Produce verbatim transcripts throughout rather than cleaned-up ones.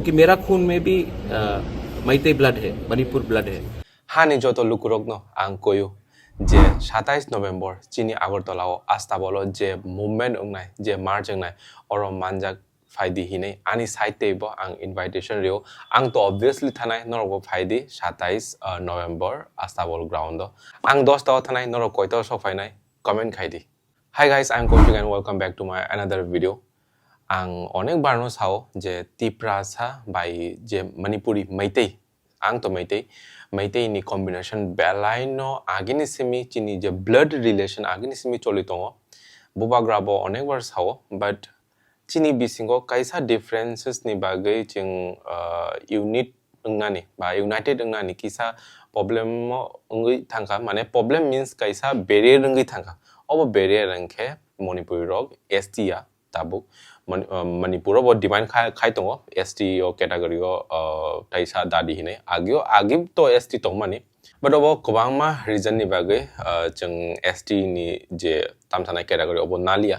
क्योंकि मेरा खून में भी, अ, मैतेई ब्लड है, मणिपुर ब्लड है। Hani joto lukurokno ang koyo je satais November chini Agartala o Astabol o je movement wngnai, je march wngnai, oro manjak phaidi hinwi ani side tei bo ang invitation rio. Ang to obviously thanai, norokbo phaidi satais, uh, November Astabol ground o. Ang dosta o thanai, norok koito sok phainai, comment khaidi. Hi guys, I'm Kaushik and welcome back to my another video. Ang onek bar no sao je Tiprasa bai je Manipuri Meitei, ang to Meitei, Meitei ni combination belai no agini simi chini je blood relation agini simi choli tongo. Bubagra bo onek bar sao, but chini bisingo kaisa differences ni bagwi chwng, uh, unit wngnani ba united wngnani kisa problem o wngwi thangkha, mane problem means kaisa barrier wngwi thangkha. Obo barrier wngkhe Manipuri rok S T ya tabuk Mani-, uh, Manipur o bo demand khai, khai tongo S T o category o, uh, taisa dadi hinwi. Agio, agi to S T tongmani, but obo kwbangma reason ni bagwi, uh, chwng S T ni je tamsanai category obo naliya.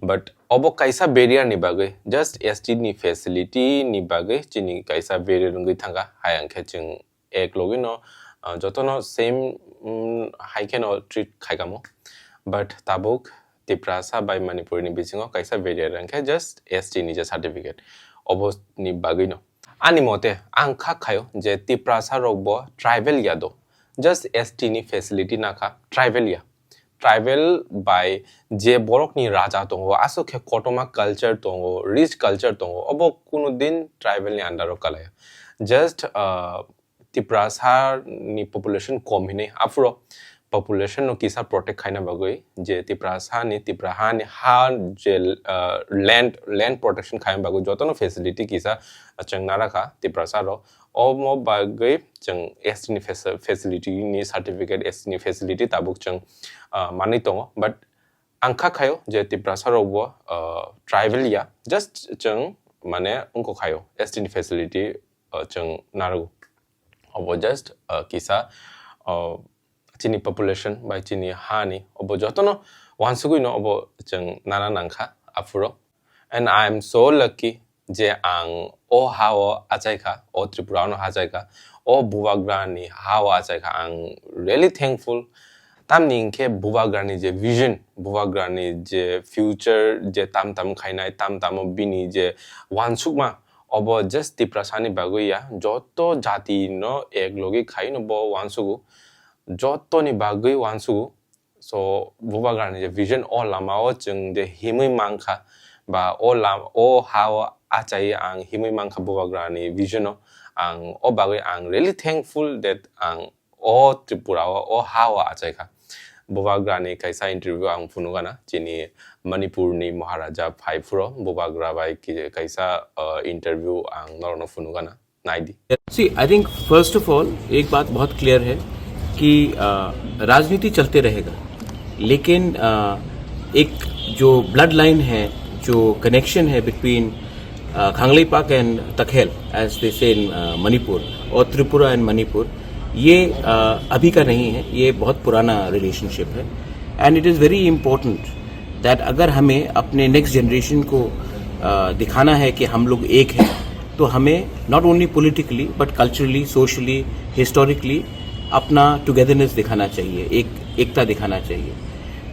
But obo kaisa barrier ni bagwi, just S T ni facility ni bagwi chini kaisa barrier wngwi thangkha. Hai ang khe chwng ek logi no, uh, jotono same, um, hai kheno treat khaikamo. But tabuk Tiprasa bai Manipuri ni bisingo kaisa barrier wngkhe just S T ni je certificate, obo ni bagwi no. Ani mote ang kha khayo je Tiprasa rok bo tribal ya do, just S T ni facility nakha, tribal ya. Tribal bai je borok ni raja tongo, aswk khe kotorma culture tongo, rich culture tongo, obo kuno din tribal ni under o kalaya. Just, uh, Tiprasa ni population kom hinwi, aphuru population no kisa protect khaina bagwi je Tiprasa ni, Tipra ha ni ha je, uh, land, land protection khaina bagwi jotono facility kisa chwng narakha Tiprasa rok. Omo bagwi chwng S T ni faci-, facility ni certificate, S T ni facility tabuk chwng, uh, manwi tongo. But ang kha khayo je Tiprasa rok bo, uh, tribal ya, just chwng mane wngkha khayo S T ni facility, uh, chwng narwgo. Obo just, uh, kisa, uh, chini population bai chini ha ni obo jotono wansugwi no obo chwng nana nangkha aphuru. And I am so lucky je ang o ha o achaikha, o Tripura no achaikha, o Bubagra ni ha o achaikha. Ang really thankful. Tamni hinkhe Bubagra ni je vision, Bubagra ni je future, je tam tam khainai, tam tamo bini je wansukma, obo just Tiprasa ni bagwi ya, joto jati no ek logi khai no bo wansugo, joto ni bagwi wansugo. So Bubagra ni je vision, o lama o chwng je himwi mankha, ba o lam-, o ha o achai ang himwi mankha Bubagra ni vision o, ang o bagwi ang really thankful that ang o Tripura o, o ha o achaikha. Bubagra ni kaisa interview ang phunukgana, chini Manipur ni Maharaja phai phuru Bubagra bai ki-, kaisa, uh, interview ang norokno phunukgana. Naidi. See, I think first of all, एक बात बहुत क्लियर है कि, अ, राजनीति चलते रहेगा, लेकिन, अ, एक जो ब्लड लाइन है, जो कनेक्शन है बिटवीन, अ, खांगलेपाक एंड तखेल, as they say in, अ, मणिपुर, और त्रिपुरा एंड मणिपुर, ये, अ, अभी का नहीं है, ये बहुत पुराना रिलेशनशिप है। And it is very important that अगर हमें अपने नेक्स्ट जनरेशन को, अ, दिखाना है कि हम लोग एक हैं, तो हमें not only politically but culturally, socially, historically अपना टुगेदरनेस दिखाना चाहिए, एक, एकता दिखाना चाहिए।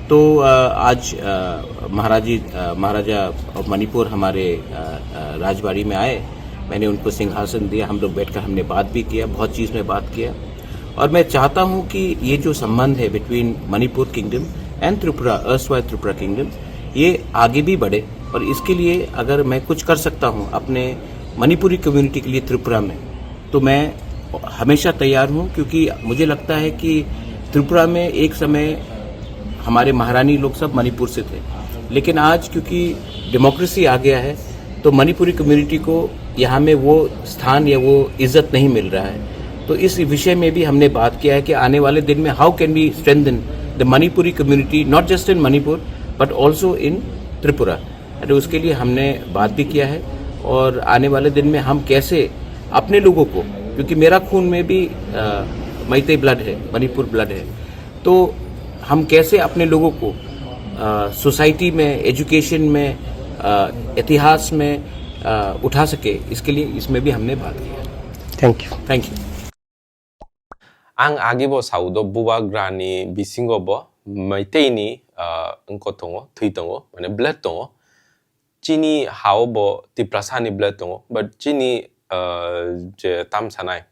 तो, अ, आज, अ, महाराजी, अ, महाराजा ऑफ मणिपुर हमारे, अ, अ, राजबाड़ी में आए। मैंने उनको सिंहासन दिया, हम लोग बैठकर हमने बात भी किया, बहुत चीज़ में बात किया। और मैं चाहता हूँ कि ये जो संबंध है बिटवीन मणिपुर किंगडम एंड त्रिपुरा, erstwhile त्रिपुरा किंगडम, ये आगे भी बढ़े। और इसके लिए अगर मैं कुछ कर सकता हूँ अपने मणिपुरी कम्युनिटी के लिए त्रिपुरा में, तो मैं हमेशा तैयार हूँ, क्योंकि मुझे लगता है कि त्रिपुरा में एक समय हमारे महारानी लोग सब मणिपुर से थे, लेकिन आज क्योंकि डेमोक्रेसी आ गया है, तो मणिपुरी कम्युनिटी को यहाँ में वो स्थान या वो इज्जत नहीं मिल रहा है। तो इस विषय में भी हमने बात किया है कि आने वाले दिन में how can we strengthen the Manipuri community, not just in Manipur but also in Tripura। And उसके लिए हमने बात भी किया है, और आने वाले दिन में हम कैसे अपने लोगों को, क्योंकि मेरा खून में भी, अ, मैतेई ब्लड है, मणिपुर ब्लड है, तो हम कैसे अपने लोगों को, अ, सोसाइटी में, एजुकेशन में, अ, इतिहास में, अ, उठा सके, इसके लिए इसमें भी हमने बात किया। Thank you. Thank you. Ang agi bo saudo bubagrani bisingo bo maitei ni, ah, wngko tongo, thwi tongo, mane blood tongo. Chini hao bo Tiprasa ni blood tongo, but chini, ah, je tam sanai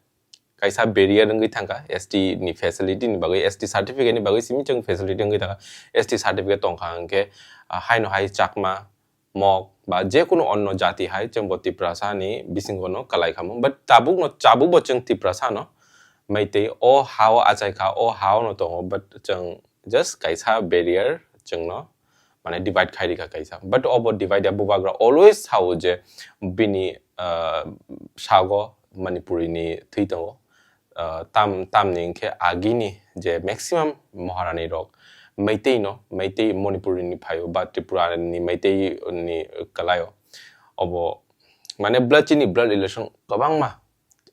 kaisa barrier wngwi thangkha S T ni facility ni bagwi, S T certificate ni bagwi simi chwng facility wngwi thangkha. S T certificate tongkha hwnkhe, ah, haino hai Chakma, Mok ba je kunu onno jati hai chwng bo Tiprasa ni bisingo no kalai khamu. But tabuk no, tabuk bo chwng Tiprasa no maitei o hao achai kha, o hao no tongo, but chwng just kaisa barrier chwng no mane divide khai rikha kaisa. But obo divide ya bubagra always sao je bini, ah, sago Manipuri ni thwi tongo. Ah, tam, tamni hwnkhe agini je maximum Maharani rok Meitei no, Meitei Manipuri ni phaio ba Tripura ni Meitei ni kalaio. Obo mane blood, chini blood relation kwbangma,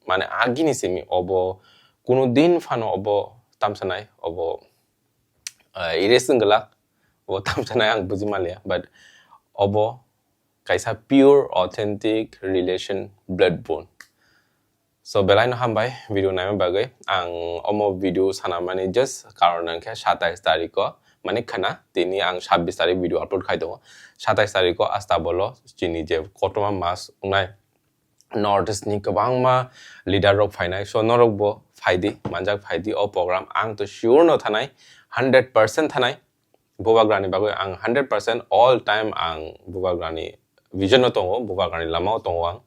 mane agini simi obo kunu din phano obo tamsanai obo, ah, erase wngwlak, obo tamsanai ang buji manliya, but obo kaisa pure authentic relation, blood bond. So, belai no hambai video naima bagwi. Ang omo video sanamani just karon hwnkhe satais tarikh o, mane khwna, tini ang sabbis tarikh video upload khai tongo. Satais tarikh o Astabolo chini je kotorma mas wngnai North East ni kwbangma leader rok phainai. So, norok bo phaidi, manjak phaidi o program. Ang to sure no thanai, hundred percent thanai. Bubagrani bagwi ang hundred percent all time ang Bubagrani vision no tongo, Bubagrani lama o tongo ang.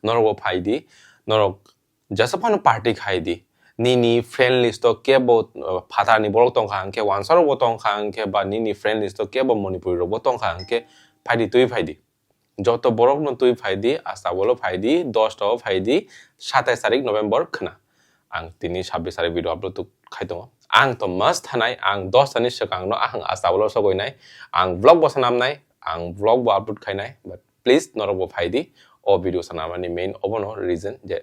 Norok bo phai di, norok jesa phano party khai di. Nini friend list o kebo, uh, phatar ni borok tongkha hwnkhe, wansa rok bo tongkha hwnkhe, ba nini friend list o kebo Manipuri rok bo tongkha hwnkhe, phai di, twi phai di. Joto borok no twi phai di, Astabolo phai di, dos ta o phai di, satais tarik November khwna. Ang tini sabbis tarik video upload tu khai tongo. Ang to must thanai, ang dos tani swkang no ang Astabolo sogwi nai, ang vlog bo sanam nai, ang vlog bo upload khai nai, but please norok bo phai di, o video sanamani main obono reason je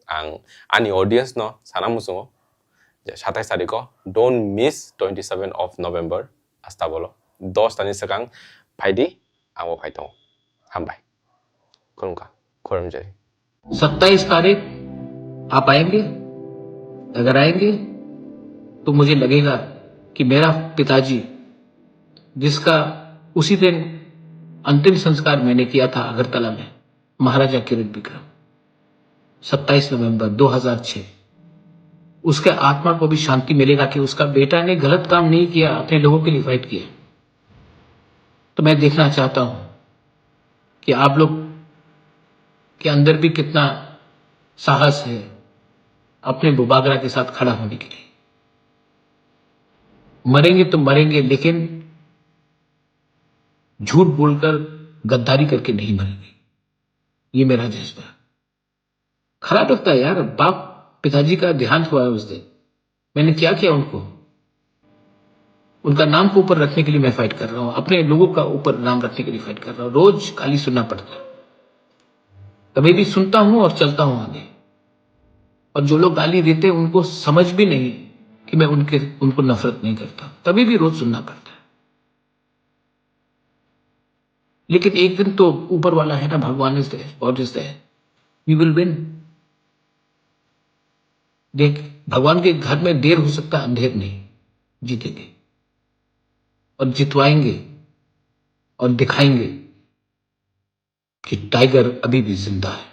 ang ani audience no sana muchungo je satais tarik o don't miss twenty seven of November Astabolo dos tani swkang phai di, ang bo phai tongo. Hambai. Khulumkha. Khulumjai. सत्ताईस तारीख आप आएंगे? अगर आएंगे तो मुझे लगेगा कि मेरा पिताजी जिसका उसी दिन अंतिम संस्कार मैंने किया था अगरतला में, महाराजा किरीट विक्रम, सत्ताईस नवंबर दो हज़ार छह, उसके आत्मा को भी शांति मिलेगा कि उसका बेटा ने गलत काम नहीं किया, अपने लोगों के लिए फाइट किया। तो मैं देखना चाहता हूं कि आप लोग के अंदर भी कितना साहस है अपने बुबागरा के साथ खड़ा होने के लिए। मरेंगे तो मरेंगे, लेकिन झूठ बोलकर गद्दारी करके नहीं मरेंगे। ये मेरा जज्बा है। खराब लगता है यार, बाप पिताजी का देहांत हुआ है उस दिन, मैंने क्या किया उनको? उनका नाम को ऊपर रखने के लिए मैं फाइट कर रहा हूँ, अपने लोगों का ऊपर नाम रखने के लिए फाइट कर रहा हूँ। रोज गाली सुनना पड़ता है, तभी भी सुनता हूँ और चलता हूँ आगे। और जो लोग गाली देते हैं उनको समझ भी नहीं कि मैं उनके उनको नफरत नहीं करता, तभी भी रोज सुनना पड़ता है। लेकिन एक दिन तो ऊपर वाला है ना, भगवान is there, God is there, we will win। देख, भगवान के घर में देर हो सकता है, अंधेर नहीं, जीतेंगे और जितवाएंगे और दिखाएंगे कि टाइगर अभी भी जिंदा है।